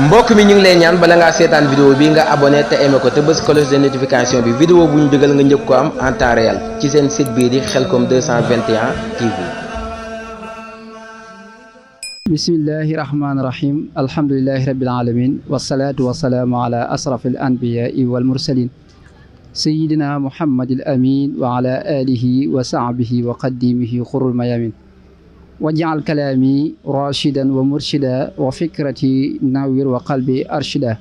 mbokk mi ñu ngi lay ñaan bala ngaa seetaan vidéo bi nga abonné te aimé ko te bës cloche de notification bi vidéo bu ñu dugal nga njëkk ko am en temps réel ci seen site bii di Khelcom 221 TV. bismillahi rahmaani rahim alhamdulillahi rabbil alamin wasalaatu wasalaamu ala asrafil anbiyaai wal mursalin sayidina muhammadil amin wa ala alihi wa sahbihi wa qadimihi xurul mayamin waj'al kalaami rashidan wa murshida wa fikrati nawwir wa qalbi arshida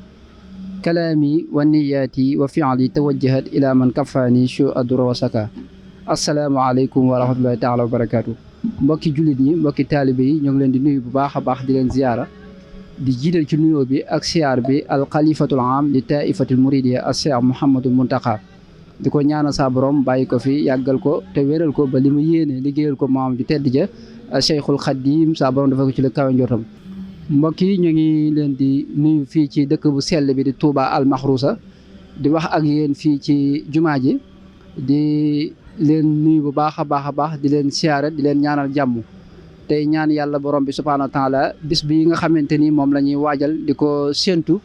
kalaami wa niyaati wa fi'li tawajjahat ila man kafaani shu adura wa saka assalaamu aleykum wa rahmatullahi taala wa barakaatu. mbokki jullit ñi mbokki taalibe yi ñoo ngi leen di nuyu bu baax a baax di leen ziyaara di jiital ci nuyoo bi ak siyaar bi al xalifatul am li taifatul muridiya as cheikh Mouhamadul Muntaqa di ko ñaanal saa borom bàyyi ko fi yàggal ko te wéral ko ba li mu yéene liggéeyal ko maam ju tedd ja Cheikhul Khadim saa borom dafa ko ci la kawe njortam. mbokk yi ñu ngi leen di nuyu fii ci dëkk bu sell bi di Touba al Mahrousa di wax ak yéen fii ci jumaa ji di leen nuyu bu baax a baax di leen siyaare di leen ñaanal jàmm tey ñaan yàlla borom bi subhaanahu wa taala bis bi nga xamante ni moom la ñuy waajal di ko séentu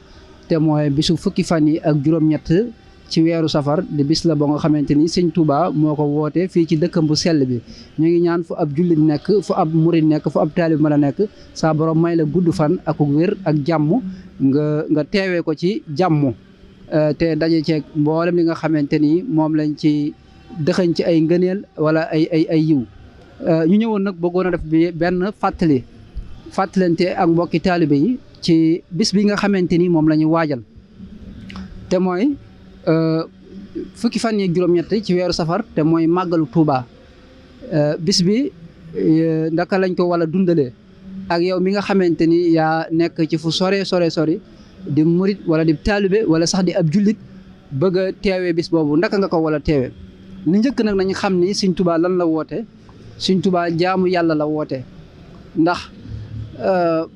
te mooy bisu fukki fan yi ak juróom-ñett ci weeru safar di bis la boo nga xamante ni sëñ Touba moo ko woote fii ci dëkkam bu sell bi ñu ngi ñaan fu ab jullit nekk fu ab murid nekk fu ab taalib mën a nekk saa borom may la gudd fan ak wér ak jàmm nga teewee ko ci jàmm te daje ceeg mboolem li nga xamante ni moom lañ ci dëxañ ci ay ngëneel wala ay yiw ñu ñëwoon nag bëggoon a def bi benn fàttalante ak mbokki taalibe yi ci bis bi nga xamante ni moom la ñu waajal te mooy fukki fan yi juróom-ñett ci weeru safar te mooy màggalu Touba bis bi ndaka lañ ko wala dundalee ak yow mi nga xamante ni yaa nekk ci fu sori di murit wala di taalibe wala sax di ab jullit bëgg a teewee bis boobu ndaka nga ko wala teewee li njëkk nag nañu xam ni Sëñ Touba lan la woote Sëñ Touba jaamu yàlla la woote ndax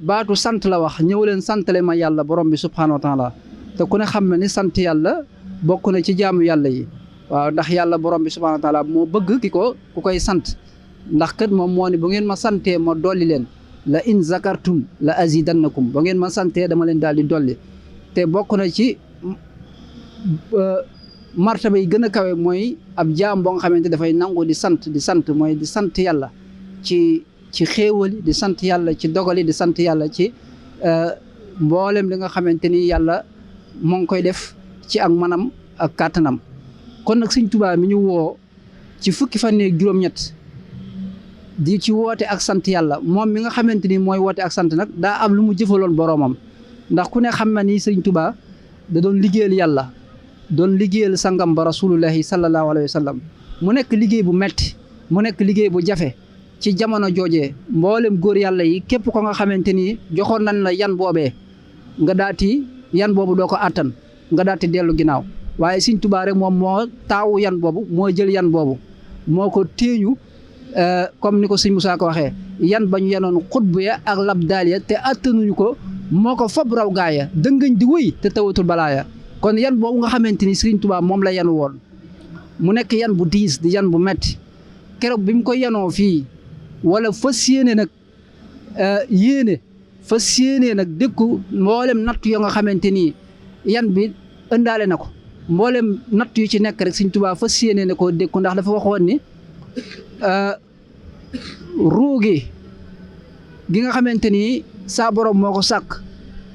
baatu sant la wax ñëw leen santale ma yàlla borom bi subhaanahu wa taala te ku ne xam na ni sant yàlla bokk na ci jaamu yàlla yi waaw ndax yàlla borom bi subhaanahu wa taala moo bëgg ku koy sant ndax kat moom moo ni bu ngeen ma santee ma dolli leen la in zakartum la azidannakum ba ngeen ma santee dama leen daal di dolli te bokk na ci martaba yi gën a kawe mooy ab jaam boo nga xamante dafay nangu di sant mooy di sant yàlla ci xéewali di sant yàlla ci dogali di sant yàlla ci mboolem li nga xamante ni yàlla moo ngi koy def ci ak manam ak kàttanam kon nag Sëñ Touba mi ñu woo ci fukki fan ak juróom-ñett di ci woote ak sant yàlla moom mi nga xamante ni mooy woote ak sant nag daa am lu mu jëfaloon boroomam ndax ku ne xam na ni Sëñ Touba da doon liggéeyal yàlla doon liggéeyal sangam ba rasulullahi sallallahu alayhi wa sallam mu nekk liggéey bu metti mu nekk liggéey bu jafe ci jamono joojee mboolem góor yàlla yi képp ko nga xamante ni joxoon nañ la yan boobee nga daati yan boobu doo ko àttan nga daati dellu ginnaaw waaye Sëñ Touba rek moom moo taawu yan boobu moo jël yan boobu moo ko téeñu comme ni ko Sëñ Musaa ko waxee yan ba ñu yenoon xutbu ya ak labdaal ya te attanuñu ko moo ko fab raw gaaya dëngañ di wëy te tawatul balaaya kon yan boobu nga xamante ni Sëriñ Touba moom la yan woon mu nekk yan bu diis di yan bu metti keroog bi mu ko yanoo fii wala fas yéene nag dékku mboolem natt yoo nga xamante ni yan bi ëndaale na ko mboolem natt yu ci nekk rek Sëriñ Touba fas yéene na koo dékku ndax dafa waxoon ni ruugi gi nga xamante ni saa borom moo ko sàkk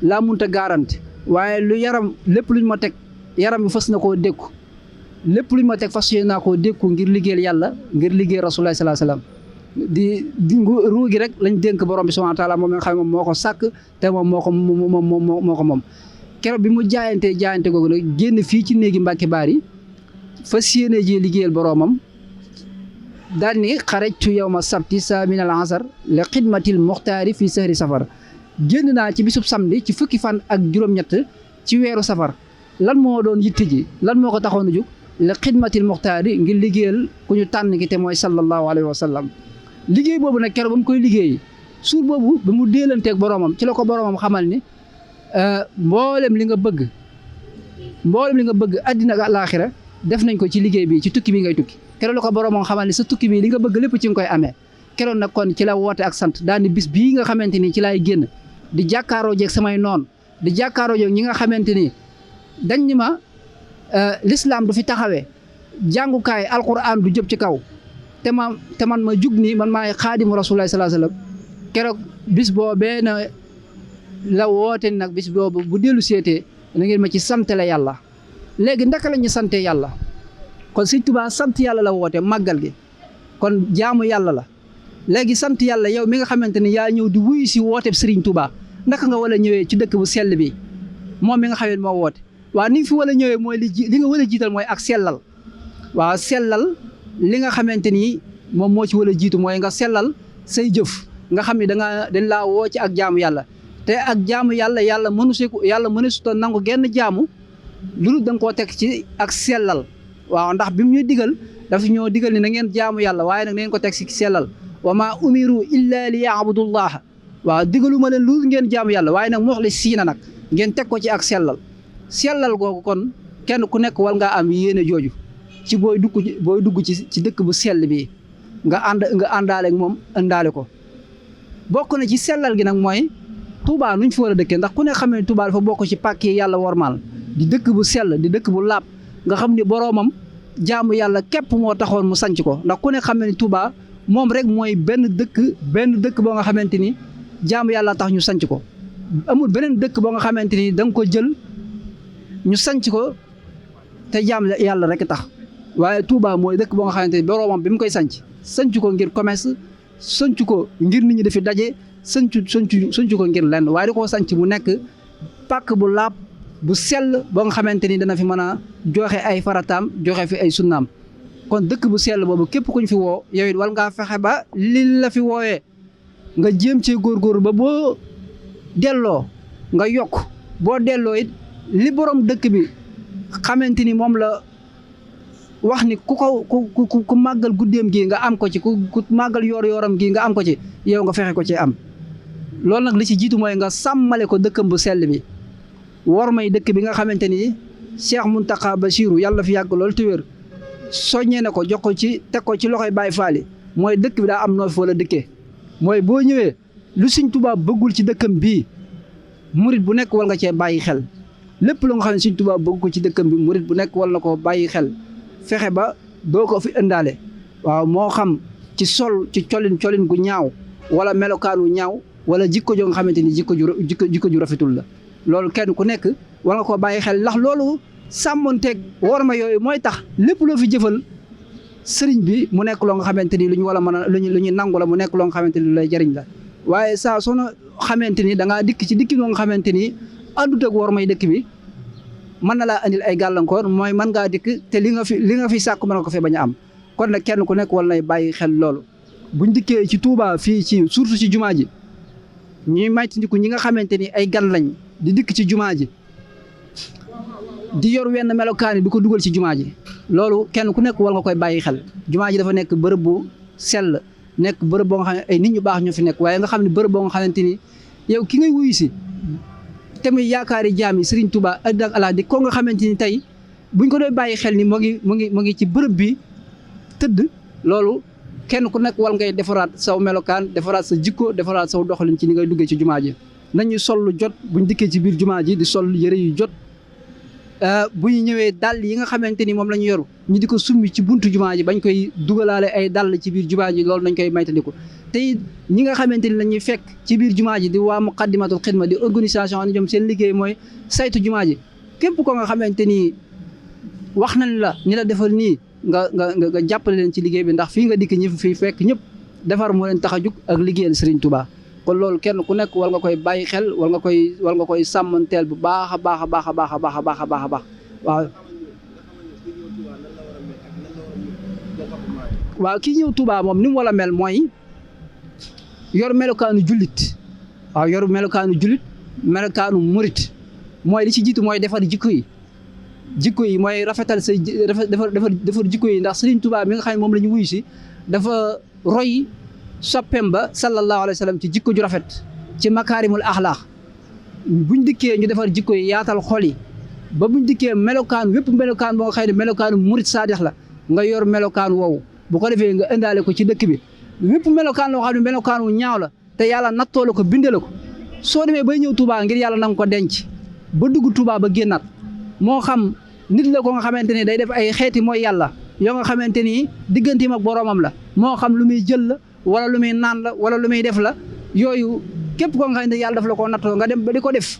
laa munta garanti waaye lu yaram lépp luñ ma teg yaram bi fas na koo dékku lépp luñ ma teg fas yéene naa koo dékku ngir liggéeyal yàlla ngir liggéey rasulullah sallallahu alayhi wasallam di ruugi rek lañ dénk borom bi subhanahu wa taala moom nga xam ne moom moo ko sàkk te moom moo ko moom keroog bi mu jaayante googu nag génn fii ci néegi Mbàkke Baari fas yéene ji liggéeyal boromam daal ni xarajtu yawma sabti sa min al asar li xidmatil muxtaari fii sahri safar génn naa ci bisub samedi ci fukki fan ak juróom-ñett ci weeru safar lan moo doon yitte ji lan moo ko taxoon a jóg li xidmatil muxtaari ngir liggéeyal ku ñu tànn ki te mooy sallallahu alayhi wa sallam liggéey boobu nag keroog ba mu koy liggéey suur boobu ba mu déelanteeg boromam ci la ko boromam xamal ni mboolem li nga bëgg àddina ak àllaaxira def nañ ko ci liggéey bi ci tukki bi ngay tukki keroog la ko boromam xamal ni sa tukki bi li nga bëgg lépp ci nga koy amee keroog nag kon ci la woote ak sant daal ni bis bii nga xamante ni ci laay génn di jàkkaaroo jeeg samay noon di jàkkaaroo jeeg ñi nga xamante ni dañ ni ma l'islam du fi taxawee jàngukaay alquran du jëp ci kaw te man ma jug ni man maay xaadimu rasulullah sallallahu alayhi wasallam keroog bis boobee na la woote nag bis boobu bu dellu seetee na ngeen ma ci santale yàlla léegi ndaka la ñu sante yàlla kon Sëñ Tuubaa sant yàlla la woote màggal gi kon jaamu yàlla la léegi sant yàlla yow mi nga xamante ni yaa ñëw di wuyu si woote Sëriñ Tuubaa naka nga war a ñëwee ci dëkk bu sell bi moom mi nga xam ne moo woote waaw ni nga fi war a ñëwee mooy li nga war a jiital mooy ak sellal waaw sellal li nga xamante ni moom moo ci war a jiitu mooy nga sellal say jëf nga xam ne dañ laa woo ci ak jaamu yàlla te ak jaamu yàlla mënu su ta nangu genn jaamu lu da nga koo teg ci ak sellal waaw ndax bi mu ñuy digal dafa ñoo digal ni na ngeen jaamu yàlla waaye nag na ngeen ko teg ci sellal wa maa umiru illa li yaabudullaha waaw digaluma leen lu ngeen jaamu yàlla waaye nag muxlisiina nag ngeen teg ko ci ak sellal googu kon kenn ku nekk war ngaa am yéene jooju ci booy dugg ci dëkk bu sell bi nga àndaale ak moom àndaale ko bokk na ci sellal gi nag mooy Touba nuñ fi war a dëkkee ndax ku ne xam ne Touba dafa bokk ci pàkk yi yàlla wormaal di dëkk bu sell di dëkk bu laab nga xam ni boroomam jaamu yàlla képp moo taxoon mu sanc ko ndax ku ne xam ne Touba moom rek mooy benn dëkk boo nga xamante ni jaamu yàlla tax ñu sanc ko amul beneen dëkk boo nga xamante ni da nga ko jël ñu sanc ko te jaam yàlla rek tax waaye Touba mooy dëkk boo nga xamante ni boroomam bi mu koy sanc ko ngir commerce sanc ko ngir nit ñi dafi daje sanc ko ngir lenn waaye da koo sanc mu nekk pàkk bu laab bu sell boo nga xamante ni dana fi mën a joxe ay farataam joxe fi ay sunnaam kon dëkk bu sell boobu képp kuñ fi woo yow it war ngaa fexe ba li la fi woowee nga jéem cee góorgóorlu ba boo delloo nga yokk boo delloo it li borom dëkk bi xamante ni moom la wax ni ku màggal guddeem gi nga am ko ci ku màggal yooram gi nga am ko ci yow nga fexe ko ci am loolu nag li ci jiitu mooy nga sàmmale ko dëkkam bu sell bi war may dëkk bi nga xamante ni Cheikh Mountakha Bassirou yàlla fi yàgg loolu te wér soññee na ko jox ko ci teg ko ci loxoy Baye Fall mooy dëkk bi daa am noo fi wala dëkkee mooy boo ñëwee lu Sëñ Tuubaa bëggul ci dëkkam bii murit bu nekk war nga cee bàyyi xel lépp lu nga xam ne Sëñ Tuubaa bëgg ko ci dëkkam bi murit bu nekk war na ko bàyyi xel fexe ba doo ko fi ëndaale waaw moo xam ci colin gu ñaaw wala melokaanu ñaaw wala jikko joo nga xamante ni jikko ju rafetul la loolu kenn ku nekk war nga koo bàyyi xel ndax loolu sàmmonteeg war ma yooyu mooy tax lépp loo fi jëfal sëriñ bi mu nekk loo nga xamante ni lu ñu war a mën a lu ñu nangu la mu nekk loo nga xamante ni lu lay jëriñ la waaye saa soo xamante ni da ngaa dikk ci dikki loo nga xamante ni àndut ak war may dëkk bi mën na laa andil ay gàllankoor mooy mën ngaa dikk te li nga fi sàkku mën nga ko fi bañ a am kon nag kenn ku nekk war nay bàyyi xel loolu buñ dikkee ci Touba fii ci surtout ci jumaa ji ñuy maytandiku ñi nga xamante ni ay gan lañ di dikk ci jumaa ji di yor wenn melokaan yi di ko dugal ci jumaa ji loolu kenn ku nekk war nga koy bàyyi xel jumaa ji dafa nekk bërëb bu sell nekk bërëb boo nga xam ne ay nit ñu baax ñoo fi nekk waaye nga xam ne bërëb boo nga xamante ni yow ki ngay wuyu si te muy yaakaari jaam yi Serigne Touba àddina ak alaaxira ko nga xamante ni tey buñ ko doon bàyyi xel ni mu ngi ci bërëb bi tëdd loolu kenn ku nekk war ngay defaraat saw melokaan defaraat sa jikko defaraat saw doxalin ci ni ngay duggee ci jumaa ji nañu sol lu jot buñ dikkee ci biir jumaa ji di sol yëre yu jot bu ñu ñëwee dàll yi nga xamante ni moom la ñu yoru ñu di ko summi ci buntu jumaa ji bañ koy dugalaale ay dàll ci biir jumaa ji loolu nañ koy maytandiku te ñi nga xamante ni la ñuy fekk ci biir jumaa ji di waa Muqaddimatul Xidma di organisation ñoom seen liggéey mooy saytu jumaa ji képp ko nga xamante ni wax nañ la ni la defal nii nga jàppale leen ci liggéey bi ndax fii nga dikk ñi fi fekk ñëpp defar moo leen tax a jug ak liggéeyal Serigne Touba kon loolu kenn ku nekk war nga koy bàyyi xel war nga koy sàmmanteel bu baax a baax a baax a baax a baax a baax a baax a baax waaw kii ñëw Touba moom ni mu war a mel mooy yor melokaanu jullit waaw yor melokaanu jullit melokaanu murit mooy li ci jiitu mooy defar jikko yi mooy rafetal say defar jikko yi ndax Serigne Touba mi nga xam ne moom la ñu wuyu si dafa roy soppeem ba sallallahu alayhi wa sallam ci jikko ju rafet ci makaarimul axlaax buñ dikkee ñu defar jikko yi yaatal xol yi ba buñ dikkee melokaan wépp melokaan boo nga xam ne melokaanu murit saadix la nga yor melokaan woowu bu ko defee nga indaale ko ci dëkk bi wépp melokaan loo xam ne melokaanu ñaaw la te yàlla nattoo la ko bindee la ko soo demee bay ñëw Touba ngir yàlla na nga ko denc ba dugg Touba ba génnaat moo xam nit la ko nga xamante ni day def ay xeeti mooy yàlla yoo nga xamante ni digganteem ak boroomam la moo xam lu muy jël la wala lu muy naan la wala lu muy def la yooyu képp ko nga xamante ni yàlla daf la koo nattoo nga dem ba di ko def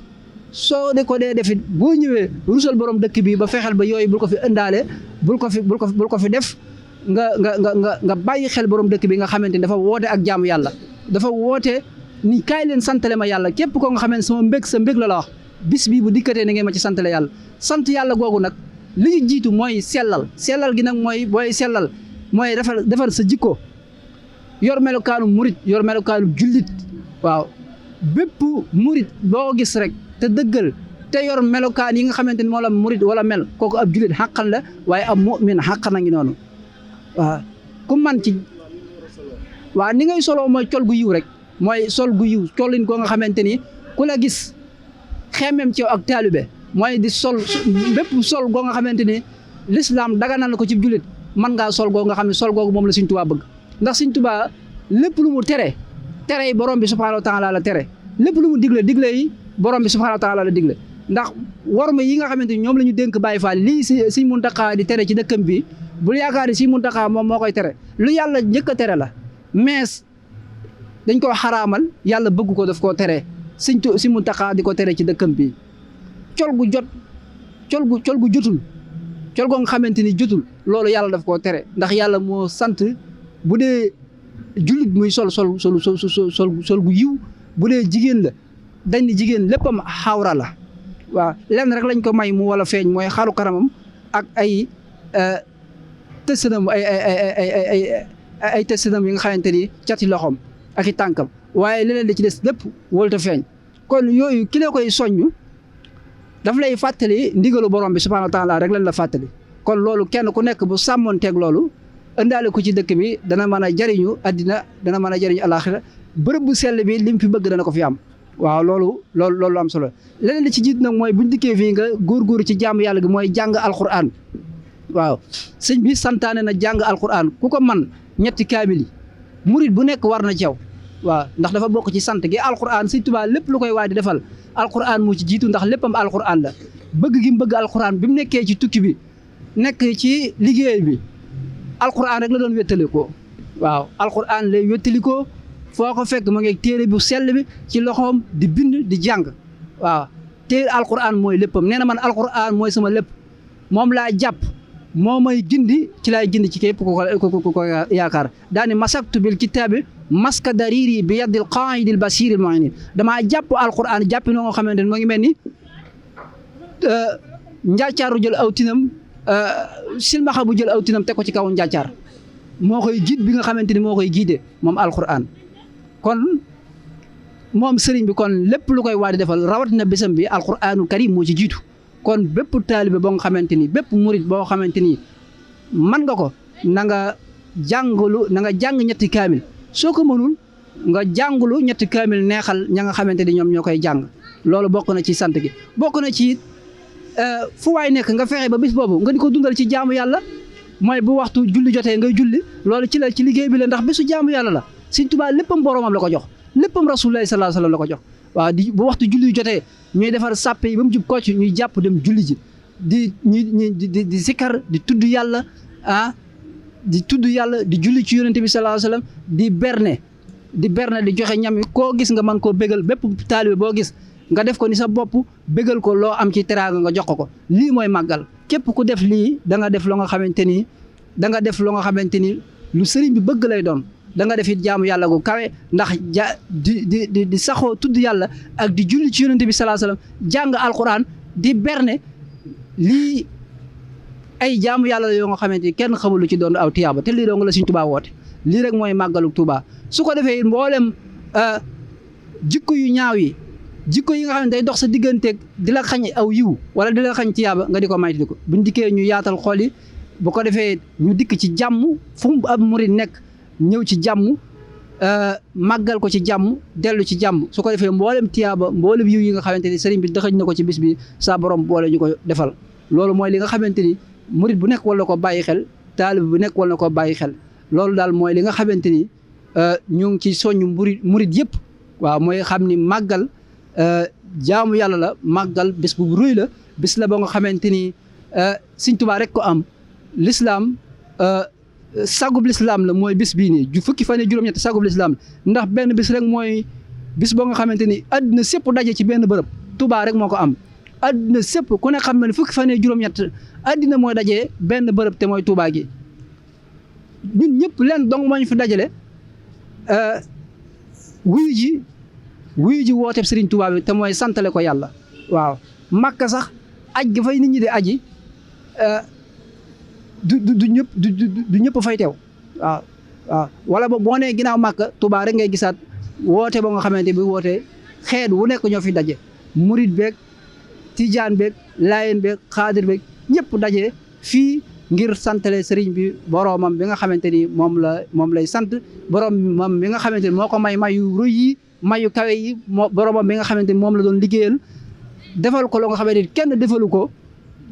soo de ko dee defit boo ñëwee rusal borom dëkk bi ba fexeel ba yooyu bul ko fi ëndaale bul ko fi def nga bàyyi xel borom dëkk bi nga xamante ni dafa woote ak jaamu yàlla dafa woote ni kaay leen santale ma yàlla képp ko nga xamante sama mbég sa mbég la wax bis bii bu dikkatee na ngeen ma ci santale yàlla sant yàlla googu nag li ñu jiitu mooy sellal gi nag mooy booy sellal mooy defar sa jikko yor melokaanu murit yor melokaanu jullit waaw bépp murit boo gis rek te dëggal te yor melokaan yi nga xamante ni moo la murit wala mel kooku ab jullit xàqan la waaye ab mu'min xàqan a ngi noonu waaw ku man ci waaw ni ngay soloo mooy col gu yiw rek mooy sol gu yiw colin ko nga xamante ni ku la gis xeemem ci yow ak taalibe mooy di sol bépp sol goo nga xamante ni l'islam daganal na ko ci jullit mën ngaa sol goo nga xam ne sol googu moom la Sëñ Tuubaa bëgg ndax Sëñ Tuubaa lépp lu mu tere yi borom bi subhaanahu wa taala la tere lépp lu mu digle yi borom bi subhaanahu wa taala la digle ndax worma yi nga xamante ni ñoom la ñu dénk Baay Faal lii Sëñ Muntaxaa di tere ci dëkkam bi bul yaakaar ni Sëñ Muntaxaa moom moo koy tere lu yàlla njëkk a tere la mais dañ koo xaraamal yàlla bëgg ko daf koo tere Sëñ Muntaxaa di ko tere ci dëkkam bi col gu jotul col goo nga xamante ni jotul loolu yàlla daf koo tere ndax yàlla moo sant bu dee jullit muy sol gu yiw bu dee jigéen la dañ ni jigéen léppam xawra la waaw lenn rek lañ ko may mu wala feeñ mooy xaru kanamam ak ay tëssanam ay tëssanam yi nga xamante ni cati loxoom ak i tànkam waaye leneen li ci des lépp wóolta feeñ kon yooyu ki la koy soññ daf lay fàttali ndigalu borom bi subhaanahu wa taala rek lañ la fàttali kon loolu kenn ku nekk bu sàmmoonteeg loolu ëndaale ko ci dëkk bi dana mën a jariñu àddina dana mën a jariñu alaaxira bërëb bu sell bi lim fi bëgg dana ko fi am waaw loolu am solo leneen li ci jiit nag mooy buñ dikkee fii nga góorgóorlu ci jaamu yàlla gi mooy jàng alquran waaw sëñ bi santaane na jàng alquran ku ko man ñetti kaamil yi murit bu nekk war na ci yow waaw ndax dafa bokk ci sant gi alquran Sëñ Tuubaa lépp lu koy waay di defal alquran moo ci jiitu ndax léppam alquran la bëgg gi mu bëgg alquran bi mu nekkee ci tukki bi nekk ci liggéey bi alquran rek la doon wéttali ko waaw alquran lay wéttali ko foo ko fekk ma ngi téere bu sell bi ci loxoom di bind di jàng waaw téere alquran mooy léppam nee na man alquran mooy sama lépp moom laa jàpp moo may gindi ci laay gindi ci képp ku ko yaakaar daani masaktu bil kitaabi maska dariri bi yaddil qaidil basiril mu'inin damaa jàpp alquran jàppi noo nga xamante ne moo ngi mel ni njàccaaru jël aw tinam silmaxa bu jël aw tinam teg ko ci kaw njàccaar moo koy giid bi nga xamante ni moo koy giidee moom alquran kon moom sëriñ bi kon lépp lu koy waa di defal rawatina bésam bi alquranul karim moo ci jiitu kon bépp taalibe boo nga xamante ni bépp murit boo xamante ni man nga ko na nga jàng ñetti kaamil soo ko mënul nga jàngulu ñetti kaamil neexal ña nga xamante ni ñoom ñoo koy jàng loolu bokk na ci sant gi bokk na ci fu waay nekk nga fexe ba bis boobu nga di ko dundal ci jaamu yàlla mooy bu waxtu julli jotee ngay julli loolu ci liggéey bi la ndax bésu jaamu yàlla la Sëñ Tuubaa léppam boromam la ko jox léppam Rasulullaahi sallallaahu alayhi wa sallam la ko jox waaw bu waxtu julli jotee ñuy defar sàppe yi ba mu jub kocc ñuy jàpp dem julli ji di sikkar di tudd yàlla di julli ci yonente bi sallallaahu alayhi wa sallam di berne di joxe ñam yi koo gis nga mën koo bégal bépp taalibe boo gis nga def ko ni sa bopp bégal ko loo am ci teraanga nga jox ko lii mooy màggal képp ku def lii da nga def loo nga xamante ni lu sëriñ bi bëgg lay doon da nga def it jaamu yàlla gu kawe ndax di saxoo tudd yàlla ak di julli ci yonente bi sallallaahu alayhi wa sallam jàng alquran di berne lii ay jaamu yàlla la yoo nga xamante ni kenn xamul lu ci doon aw tiyaaba te lii doo nga la Sëñ Tuubaa woote lii rek mooy màggalu Tuubaa su ko defee mboolem jikko yu ñaaw yi jikko yi nga xam ne day dox sa digganteeg di la xañ aw yiw wala di la xañ tiyaaba nga di ko maytidi ko buñ dikkee ñu yaatal xol yi bu ko defee ñu dikk ci jàmm fu mu ab murid nekk ñëw ci jàmm màggal ko ci jàmm dellu ci jàmm su ko defee mboolem tiyaaba mboolem yiw yi nga xamante ni sëriñ bi dëxëñ na ko ci bis bi saa borom boole ñu ko defal loolu mooy li nga xamante ni murid bu nekk wala ko bàyyi xel taalib bu nekk wala ko bàyyi xel loolu daal mooy li nga xamante ni ñu ngi ci soññ murid yëpp waaw mooy xam ni màggal jaamu yàlla la màggal bés bu rëy la bés la ba nga xamante ni Sëñ Tuubaa rek ko am lislaam sagub lislaam la mooy bés bii nii ju fukki fan juróom-ñett sagub lislaam la ndax benn bés rek mooy bés boo nga xamante ni àddina sépp daje ci benn bërëb Tuubaa rek moo ko am àddina sépp ku ne xam na ne fukki fan juróom-ñett àddina mooy dajee benn bërëb te mooy Tuubaa gi ñun ñëpp leen dong moo ñu fi dajale wuyu ji wooteeb Sëriñ Tuubaa bi te mooy santale ko yàlla waaw Makka sax aj ga fay nit ñi di aji du ñëpp fay teew waaw wala boog boo nee ginnaaw Makka Tuubaa rek ngay gisaat woote ba nga xamante bi woote xeet wu nekk ñoo fi daje murit beeg tijaan beeg laayeen beeg xaadir beeg ñëpp daje fii ngir santale sëriñ bi boroomam bi nga xamante ni moom lay sant boroomam bi nga xamante ni moo ko may mayu rëy yi mayu kawe yi boroomam bi nga xamante ni moom la doon liggéeyal defal ko loo nga xamante ni kenn defalu ko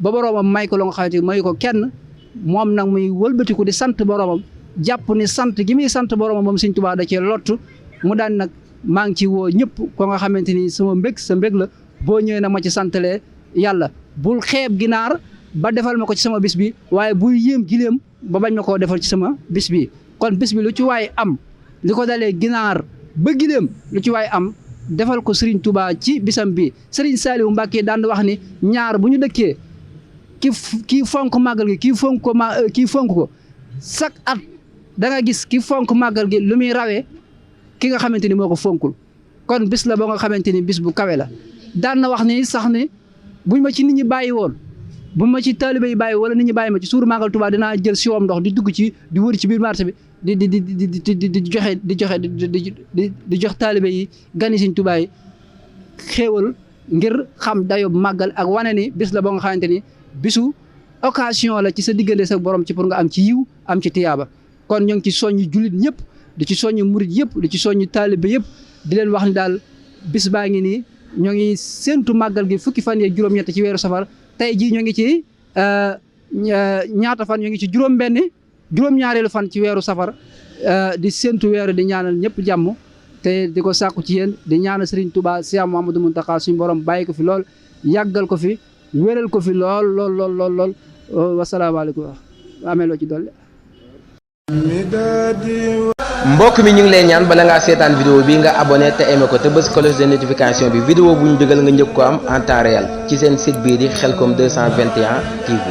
ba boroomam may ko loo nga xamante ni mayu ko kenn moom nag muy wëlbatiku di sant boroomam jàpp ni sant gi muy sant boroomam moom Sëriñ Tuubaa da cee lottu mu daan nag maa ngi ci woo ñëpp ko nga xamante ni sama mbég sa mbég la boo ñëwee nag ma ci santalee yàlla bul xeeb ginaar ba defal ma ko ci sama bis bi waaye bul yéem giléem ba bañ ma koo defal ci sama bis bi kon bis bi lu ci waay am li ko dalee ginaar ba giléem lu ci waay am defal ko Serigne Touba ci bisam bi Serigne Saliou Mbacké daan wax ni ñaar bu ñu dëkkee kii fonk màggal gi kii fonk ko chaque at da nga gis ki fonk màggal gi lu muy rawee ki nga xamante ni moo ko fonkul kon bis la boo nga xamante ni bis bu kawe la daan na wax ni sax ni buñ ma ci nit ñi bàyyi woon bu ma ci taalibe yi bàyyi wala nit ñi bàyyi ma ci suuru màggal Tuubaa dinaa jël siwoom ndox di dugg ci di wër ci biir marché bi di jox taalibe yi gani Sëriñ Tuubaa yi xéewal ngir xam dayob màggal ak wane ni bis la boo nga xamante ni bisu occasion la ci sa diggante sa borom ci pour nga am ci yiw am ci tiyaaba kon ñoo ngi ci soññi jullit ñëpp di ci soññi murit yëpp di ci soññi taalibe yëpp di leen wax ni daal bis baa ngi nii ñoo ngi séentu màggal gi fukki fan yeeg juróom-ñett ci weeru safar tey jii ñoo ngi ci ñaata fan ñoo ngi ci juróom-ñaareelu fan ci weeru safar di séentu weeru di ñaanal ñëpp jàmm te di ko sàkku ci yéen di ñaanal Serigne Touba Cheikh Mouhamadou Mountakha suñu borom bàyyi ko fi lool yàggal ko fi wéral ko fi lool wasalaamaaleykum amee loo ci dolli. mbokk mi ñu ngi lay ñaan bala ngaa seetaan vidéo bi nga abonné te aimé ko te bës cloche de notification bi vidéo bu ñu dugal nga njëkk ko am en temps réel ci seen site bii di Khelcom 221 TV